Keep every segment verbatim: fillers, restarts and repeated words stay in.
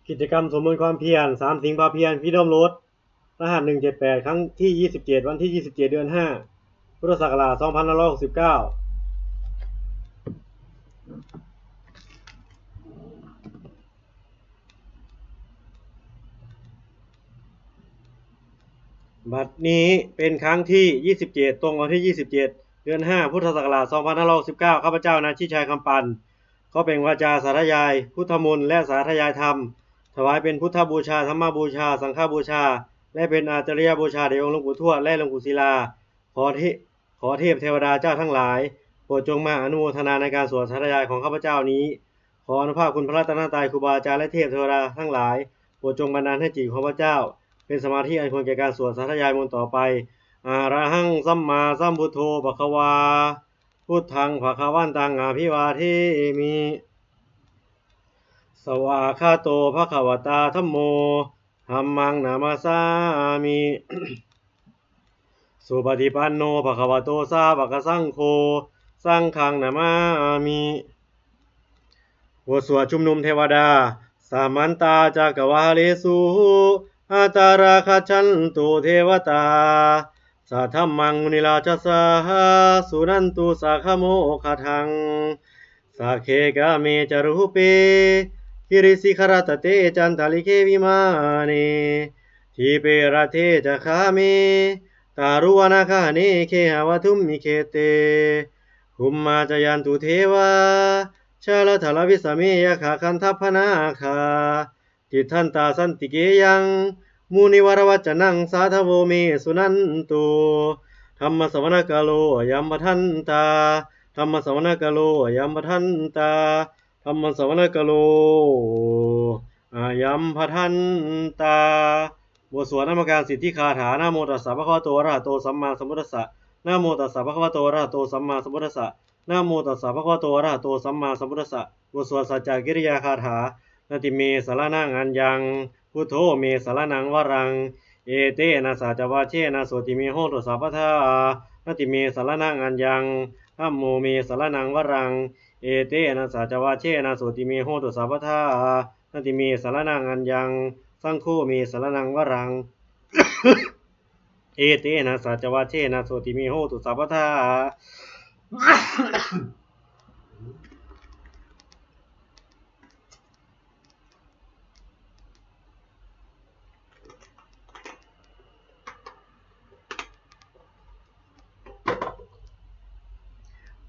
กิจกรรมสวดมนต์ความเพียรสามสิงห์พาเพียร Freedom Road รหัส หนึ่งเจ็ดแปด ครั้งที่ ยี่สิบเจ็ด วันที่ ยี่สิบเจ็ด เดือน ห้า พุทธศักราช สองพันห้าร้อยหกสิบเก้า บัดนี้เป็นครั้งที่ ยี่สิบเจ็ด ตรงวันที่ ยี่สิบเจ็ด เดือน ห้า พุทธศักราช สองพันห้าร้อยหกสิบเก้า ข้าพเจ้านายชิดชัย คำปัน ขอเปล่งวาจาสาธยายพุทธมนต์และสาธยายธรรม ถวายเป็นพุทธบูชา ธรรมบูชา สังฆบูชา และเป็นอาจาริยบูชาแด่องค์หลวงปู่ทวดและหลวงปู่ศิลา ขอเท- ขอเทพเทวดาเจ้าทั้งหลาย โปรดจงมาอนุโมทนาในการสวดสาธยายของข้าพเจ้านี้ ขออานุภาพคุณพระรัตนตรัย ครูบาอาจารย์และเทพเทวดาทั้งหลาย โปรดจงบันดาลให้จิตของข้าพเจ้า เป็นสมาธิอันควรแก่การสวดสาธยายมนต์ต่อไป Arahaṃ sammāsambuddho bhagavā, buddhaṃ bhagavantaṃ abhivādemi. Svākkhāto bhagavatā dhammo, dhammaṃ namassāmi. Supaṭipanno bhagavato sāvakasaṅgho, saṅghaṃ namāmi. บทสวดชุมนุมเทวดา Samantā cakkavāḷesu, atrāgacchantu devatā, saddhammaṃ munirājassa, suṇantu saggamokkhadaṃ. Sagge kāme ca rūpe, girisikharataṭe cantalikkhe vimāne, dīpe raṭṭhe ca gāme, taruvanagahane gehavatthumhi khette, bhummā cāyantu devā, jalathalavisame yakkhagandhabbanāgā, tiṭṭhantā santike yaṃ, munivaravacanaṃ sādhavo me suṇantu. Dhammassavanakālo ayam bhadantā. Dhammassavanakālo ayam bhadantā. Dhammassavanakālo ayam bhadantā. บทสวดนมการสิทธิคาถา Namo tassa bhagavato arahato sammāsambuddhassa. Namo tassa bhagavato arahato sammāsambuddhassa. Namo tassa bhagavato arahato sammāsambuddhassa. บทสวดสัจจกิริยาคาถา Natthi me saraṇaṃ aññaṃ, buddho me saraṇaṃ varaṃ, etena saccavajjena sotthi me hotu sabbadā. Natthi me saraṇaṃ aññaṃ, dhammo me saraṇaṃ varaṃ, etena saccavajjena sotthi me hotu sabbadā. Natthi me saraṇaṃ aññaṃ, saṅgho me saraṇaṃ varaṃ, etena saccavajjena sotthi me hotu sabbadā.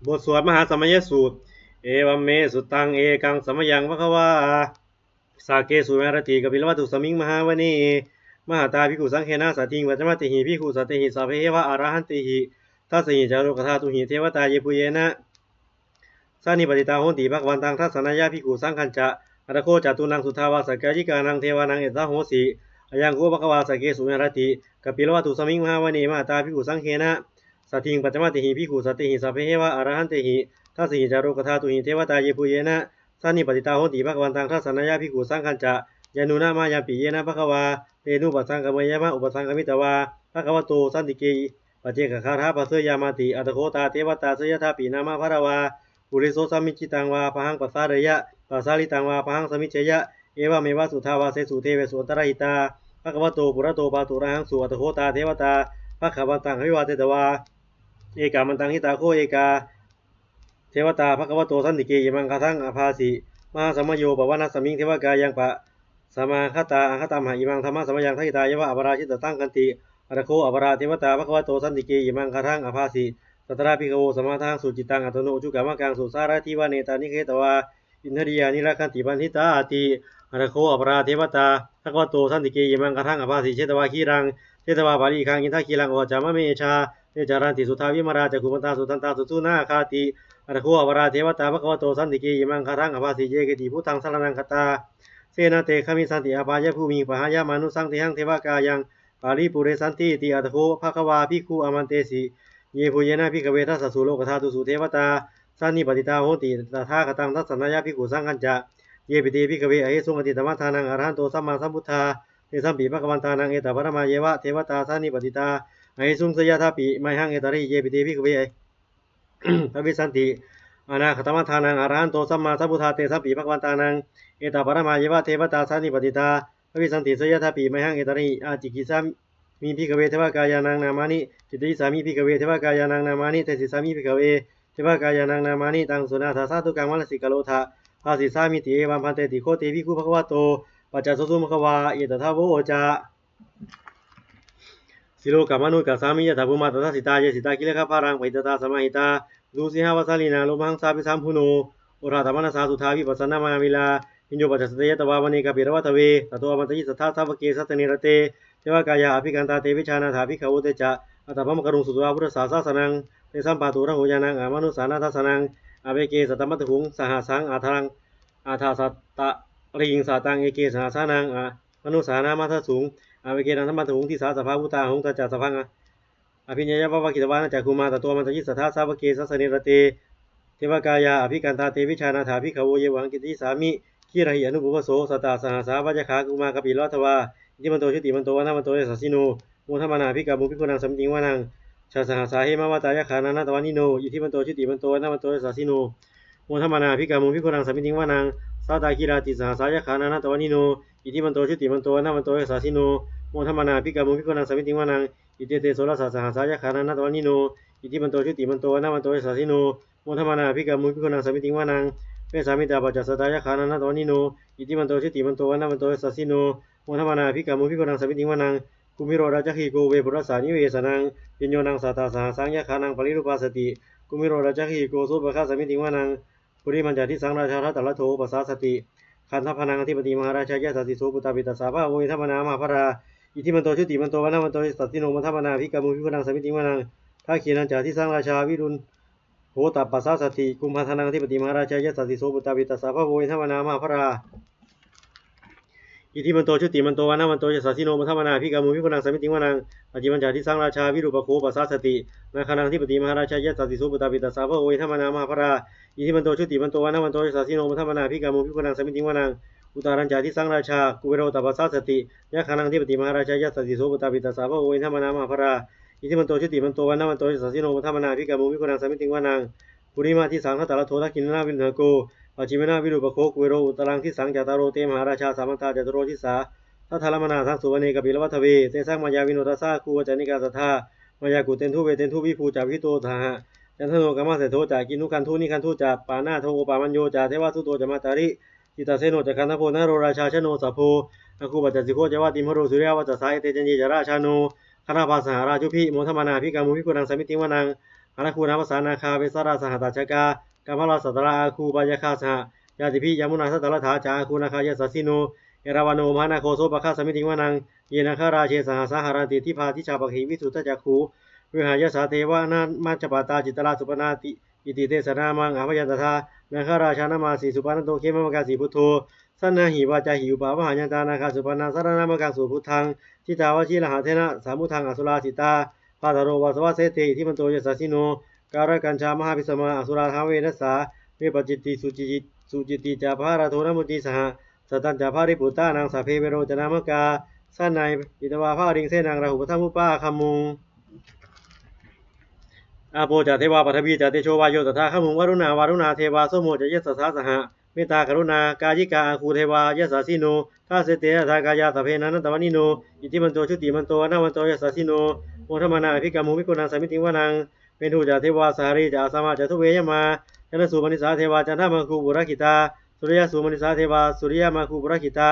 บทสวดมหาสมัยสูตร Evaṃ me sutaṃ. Ekaṃ samayaṃ bhagavā sakkesu viharati kapilavatthusmiṃ mahāvane mahatā bhikkhusaṅghena saddhiṃ pañcamattehi bhikkhusatehi sabbeheva arahantehi. Dasahi ca lokadhātūhi devatā yebhuyyena sannipatitā honti bhagavantaṃ dassanāya bhikkhusaṅghañca. Atha kho catunnaṃ suddhāvāsakāyikānaṃ devānaṃ etadahosi: Ayaṃ kho bhagavā sakkesu viharati kapilavatthusmiṃ mahāvane mahatā bhikkhusaṅghena saddhiṃ pañcamattehi bhikkhusatehi sabbeheva arahantehi. Dasahi ca lokadhātūhi devatā yebhuyyena sannipatitā honti bhagavantaṃ dassanāya bhikkhusaṅghañca. Yannūna mayampi yena bhagavā tenupasaṅkameyyāma, upasaṅkamitvā bhagavato santike paccekagāthā bhāseyyāmāti. Atha kho tā devatā seyyathāpi nāma balavā puriso sammiñjitaṃ vā bāhaṃ pasāreyya, pasāritaṃ vā bāhaṃ sammiñjeyya, evameva suddhāvāsesu devesu antarahitā bhagavato purato pāturahaṃsu. Atha kho tā devatā bhagavantaṃ abhivādetvā ekamantaṃ ṭhitā kho ekā devatā bhagavato santike imaṃ gāthaṃ abhāsi: Mahāsamayo pavanasmiṃ devakāyaṃ pasamāgatā, āgatamha imaṃ dhammasamayaṃ dakkhitāyeva aparājitasaṅghanti. Atha kho aparā devatā bhagavato santike imaṃ gāthaṃ abhāsi: Tatra bhikkhavo samādahaṃsu cittaṃ attano ujukamakaṃsu, sārathīva nettāni gahetvā indriyāni rakkhanti paṇḍitāti. Atha kho aparā devatā bhagavato santike imaṃ gāthaṃ abhāsi: Chetvā khīlaṃ chetvā palighaṃ indakhīlaṃ ūhacca manejā, te caranti suddhā vimalā cakkhumatā sudantā susunāgāti. Atha kho aparā devatā bhagavato santike imaṃ gāthaṃ abhāsi: Ye keci buddhaṃ saraṇaṃ gatāse na te gamissanti apāyabhūmiṃ, pahāya mānusaṃ dehaṃ devakāyaṃ paripūressantīti. Atha kho bhagavā bhikkhū āmantesi: Yebhuyyena bhikkhave dasasu lokadhātūsu devatā sannipatitā honti tathāgataṃ dassanāya bhikkhusaṅghañca. Yepi te bhikkhave ahesuṃ atītamaddhānaṃ arahanto sammāsambuddhā, tesampi bhagavantānaṃ etaparamāyeva devatā sannipatitā ahesuṃ, seyyathāpi mayhaṃ etarahi. Yepi te bhikkhave bhavissanti anāgatamaddhānaṃ arahanto sammāsambuddhā, tesampi bhagavantānaṃ etaparamāyeva devatā sannipatitā bhavissanti, seyyathāpi mayhaṃ etarahi. Ācikkhissāmi bhikkhave devakāyānaṃ nāmāni, kittayissāmi bhikkhave devakāyānaṃ nāmāni, desissāmi bhikkhave devakāyānaṃ nāmāni. Taṃ suṇātha sādhukaṃ manasikarotha bhāsissāmīti. Evaṃ bhanteti kho te bhikkhū bhagavato paccassosuṃ. Bhagavā etadavoca: Silokamanukassāmi, yattha bhummā tadassitā; ye sitā girigabbharaṃ, pahitattā samāhitā. Puthū sīhāvasaṃvīnā, lomahaṃsābhisambhuno; odātamanasā suddhā, vippasannamanāvilā. Bhiyyo pañcasate ñatvā, vane kāpilavatthave; tato āmantayi satthā, sāvake sāsane rate. Devakāyā abhikkantā, te vijānātha bhikkhavo. Te ca ātappamakaruṃ, sutvā buddhassa sāsanaṃ; tesampāturahu ñāṇaṃ, amanussāna dassanaṃ. Appeke satamaddakkhuṃ, sahassaṃ atha- atha sattariṃ sataṃ; eke sahassānaṃ, amanussānamaddasuṃ; appekenantamaddakkhuṃ, disā sabbā phuṭā ahuṃ. Tañca sabbaṃ abhiññāya, vavakkhitvāna cakkhumā; tato āmantayi satthā, sāvake sāsane rate. Devakāyā abhikkantā, te vijānātha bhikkhavo; ye vohaṃ kittayissāmi, girāhi anupubbaso. Sattasahassā va yakkhā, bhikkhū kāpilavatthavā; iddhimanto jutimanto, vaṇṇavanto yasassino; modamānā abhikkāmuṃ, bhikkhūnaṃ samitiṃ vanaṃ. Chasahassā hemavatā, yakkhā nānattavaṇṇino; iddhimanto jutimanto, vaṇṇavanto yasassino; modamānā abhikkāmuṃ, bhikkhūnaṃ samitiṃ vanaṃ. Sātāgirā tisahassā, yakkhā nānattavaṇṇino; iddhimanto jutimanto, vaṇṇavanto yasassino; modamānā abhikkāmuṃ, bhikkhūnaṃ samitiṃ vanaṃ. Iccete soḷasasahassā, yakkhā nānattavaṇṇino; iddhimanto jutimanto, vaṇṇavanto yasassino; modamānā abhikkāmuṃ, bhikkhūnaṃ samitiṃ vanaṃ. Vessāmittā pañcasatā, yakkhā nānattavaṇṇino; iddhimanto jutimanto, vaṇṇavanto yasassino; modamānā abhikkāmuṃ, bhikkhūnaṃ samitiṃ vanaṃ. Kumbhīro rājagahiko, vepullassa nivesanaṃ; bhiyyo naṃ satasahassaṃ, yakkhānaṃ payirupāsati; kumbhīro rājagahiko, sopāga samitiṃ vanaṃ. Purimañca disaṃ rājā, dhataraṭṭho pasāsati; gandhabbānaṃ ādhipati, mahārājā yasassi so. Puttāpi tassa bahavo, indanāmā mahabbalā; iddhimanto jutimanto, vaṇṇavanto yasassino; modamānā abhikkāmuṃ, bhikkhūnaṃ samitiṃ vanaṃ. Dakkhiṇañca disaṃ rājā, virūḷho tappasāsati; kumbhaṇḍānaṃ ādhipati, mahārājā yasassi so. Puttāpi tassa bahavo, indanāmā mahabbalā; iddhimanto jutimanto, vaṇṇavanto yasassino; modamānā abhikkāmuṃ, bhikkhūnaṃ samitiṃ vanaṃ. Pacchimañca disaṃ rājā, virūpakkho pasāsati; nāgānaṃ ādhipati, mahārājā yasassi so. Puttāpi tassa bahavo, indanāmā mahabbalā; iddhimanto jutimanto, vaṇṇavanto yasassino; modamānā abhikkāmuṃ, bhikkhūnaṃ samitiṃ vanaṃ. Uttarañca disaṃ rājā, kuvero tappasāsati; yakkhānaṃ ādhipati, mahārājā yasassi so. Puttāpi tassa bahavo, indanāmā mahabbalā; iddhimanto jutimanto, vaṇṇavanto yasassino; modamānā abhikkāmuṃ, bhikkhūnaṃ samitiṃ vanaṃ. Purimaṃ disaṃ dhataraṭṭho, dakkhiṇena virūḷhako; pacchimena virūpakkho, kuvero uttaraṃ disaṃ. Cattāro te mahārājā, samantā caturo disā; daddallamānā aṭṭhaṃsu, vane kāpilavatthave. Tesaṃ māyāvino dāsā, āgū vañcanikā saṭhā; māyā kuṭeṇḍu veṭeṇḍu, viṭū ca viṭuṭo saha; candano kāmaseṭṭho ca, kinnughaṇḍu nighaṇḍu ca; panādo opamañño ca, devasūto ca mātali; cittaseno ca gandhabbo, naḷo rājā janosabho; āgū pañcasikho ceva, timbarū suriyavacchasā. Ete caññe ca rājāno, gandhabbā saha rājubhi; modamānā abhikkāmuṃ, bhikkhūnaṃ samitiṃ vanaṃ. Athāgū nābhasā nāgā, vesālā sahatacchakā; kambalassatarā āgū, pāyāgā saha ñātibhi. Yāmunā dhataraṭṭhā ca, āgū nāgā yasassino; erāvaṇo mahānāgo, sopāga samitiṃ vanaṃ. Ye nāgarāje sahasā, haranti dibbā dijā pakkhī; visuddhacakkhū vehāyasā, te vanamajjhapattā; citrā supaṇṇā iti tesa nāmaṃ. Abhayantadā nāgarājānamāsi, supaṇṇato khemamakāsi buddho; saṇhāhi vācāhi upavhayantā, nāgā supaṇṇā saraṇamakaṃsu buddhaṃ. Jitā vajirahatthena, samuddaṃ asurā sitā; bhātaro vāsavassete, iddhimanto yasassino. Kālakañjā mahābhismā, asurā dānaveghasā; vepacitti sucitti ca, pahārādo namucī saha; satañca baliputtānaṃ, sabbe verocanāmakā. Sannayhitvā baliṃ senaṃ, rāhubhaddamupāgamuṃ. Āpo ca devā paṭhavī ca, tejo vāyo tadāgamuṃ; varuṇā vāruṇā devā, somo ca yasasā saha. Mettākaruṇākāyikā, āgū devā yasassino; dasete dasadhā kāyā, sabbe nānattavaṇṇino. Iddhimanto jutimanto, vaṇṇavanto yasassino; modamānā abhikkāmuṃ, bhikkhūnaṃ samitiṃ vanaṃ. Veṇḍū ca devā sahalī ca, asamā ca duve yamā; candassūpanisā devā, candamāgū purakkhitā; suriyassūpanisā devā, suriyamāgū purakkhitā.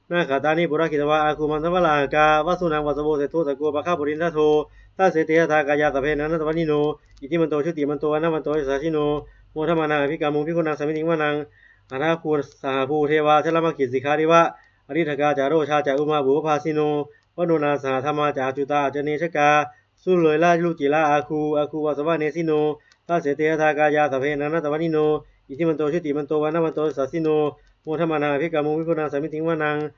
Nakkhattāni purakkhitvā, āgū mandavalāhakā; vasūnaṃ vāsavo seṭṭho, sakkopāga purindado. Dasete dasadhā kāyā, sabbe nānattavaṇṇino; iddhimanto jutimanto, vaṇṇavanto yasassino; modamānā abhikkāmuṃ, bhikkhūnaṃ samitiṃ vanaṃ. Athāgū sahabhū devā, jalamaggisikhāriva; ariṭṭhakā ca rojā ca, ummāpupphanibhāsino. Varuṇā sahadhammā ca, accutā accanejakā; sūleyyarucirā āgū, āgū vāsavanesino. Dasete dasadhā kāyā, sabbe nānattavaṇṇino; iddhimanto jutimanto, vaṇṇavanto yasassino; modamānā abhikkāmuṃ, bhikkhūnaṃ samitiṃ vanaṃ.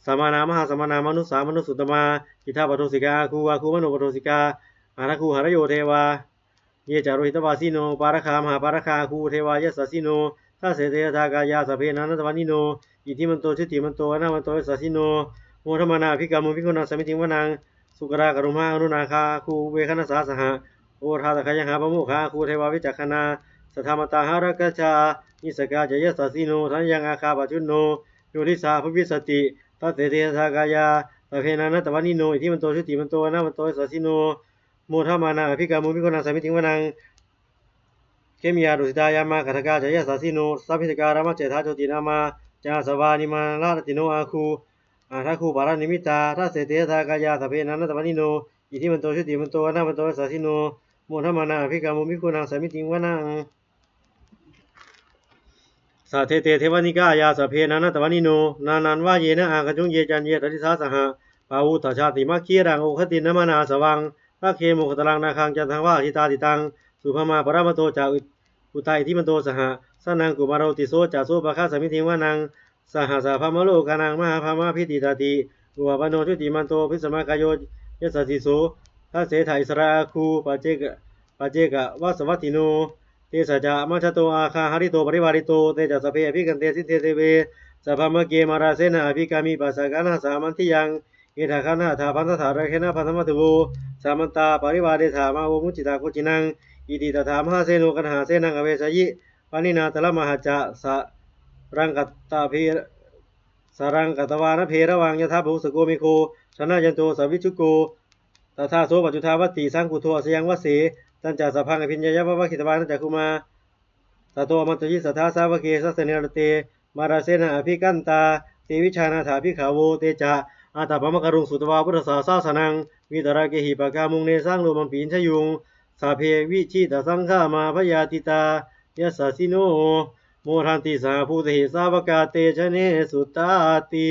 Samānā mahāsamānā, mānusā mānusuttamā; khiḍḍāpadūsikā āgū, āgū manopadūsikā. Athāgū harayo devā, ye ca lohitavāsino; pāragā mahāpāragā, āgū devā yasassino. Dasete dasadhā kāyā, sabbe nānattavaṇṇino; iddhimanto jutimanto, vaṇṇavanto yasassino; modamānā abhikkāmuṃ, bhikkhūnaṃ samitiṃ vanaṃ. Sukkā karumhā aruṇā, āgū veghanasā saha; odātagayhā pāmokkhā, āgū devā vicakkhaṇā. saddhammaṭṭhārakkhakā, missakā ca yasassino, thanayaṃ āgā pajjunno, yo disā abhivassati. Dasete dasadhā kāyā, sabbe nānattavaṇṇino, iddhimanto jutimanto, vaṇṇavanto yasassino, modamānā abhikkāmuṃ, bhikkhūnaṃ samitiṃ vanaṃ. Khemiyā tusitā yāmā, kaṭṭhakā ca yasassino, sāvakā dhammassārathi, jotināmā ca āsavā, nimmānaratino āguṃ, athāguṃ paranimmitā. Dasete dasadhā kāyā, sabbe nānattavaṇṇino, iddhimanto jutimanto, vaṇṇavanto yasassino, modamānā abhikkāmuṃ, bhikkhūnaṃ samitiṃ vanaṃ. Saṭṭhete devanikāyā, sabbe nānattavaṇṇino, nānattavaṇṇena āgañchuṃ, ye caññe sadisā saha, pavutthajātimakkhilaṃ, oghatiṇṇamanāsavaṃ, dakkhemoghataraṃ nāgaṃ, candaṃva asitātitaṃ. Subrahmā paramatto ca, ut- uttānāiddhimato saha, sanaṅkumāro tisso ca, sopāga samitiṃ vanaṃ. Sahassabrahmalokānaṃ, mahābrahmābhitiṭṭhati, upapanno jutimanto, bhismākāyo yasassi so. Dasettha issarā āguṃ, pacceka- paccekavasavattino, tesañca majjhato āga, hārito parivārito. Te ca sabbe abhikkante, sinde deve sabrahmake, mārasenā abhikkāmi, passa kaṇhassa mandiyaṃ. Etha gaṇhatha bandhatha, rāgena bandhamatthu vo, samantā parivāretha, mā vo muñcittha koci naṃ. Iti tattha mahāseno, kaṇhasenaṃ apesayi, pāṇinā talamāhacca. Saraṃ katvāna bhe- saraṃ katvāna bheravaṃ, yathā pāvussako megho, thanayanto savijjuko. Tadā so paccudāvatti, saṅkuddho asayaṃvase. Tañca sabbaṃ abhiññāya, vavakkhitvāna cakkhumā. Tato āmantayi satthā, sāvake sāsane rate, mārasenā abhikkantā, te vijānātha bhikkhavo. Te ca ātappamakaruṃ, sutvā buddhassa sāsanaṃ, vītarāgehi pakkāmuṃ, nesaṃ lomampi iñjayuṃ. Sabbe vijitasaṅgāmā, bhayātītā yasassino, modanti saha bhūtehi, sāvakā te janesutāti.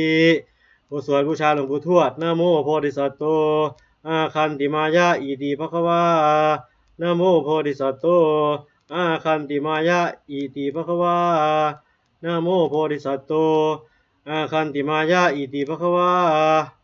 บทสวดบูชาหลวงปู่ทวด Namo bodhisatto āgantimāya iti bhagavā. Namo bodhisatto āgantimāya iti bhagavā. Namo bodhisatto āgantimāya iti bhagavā.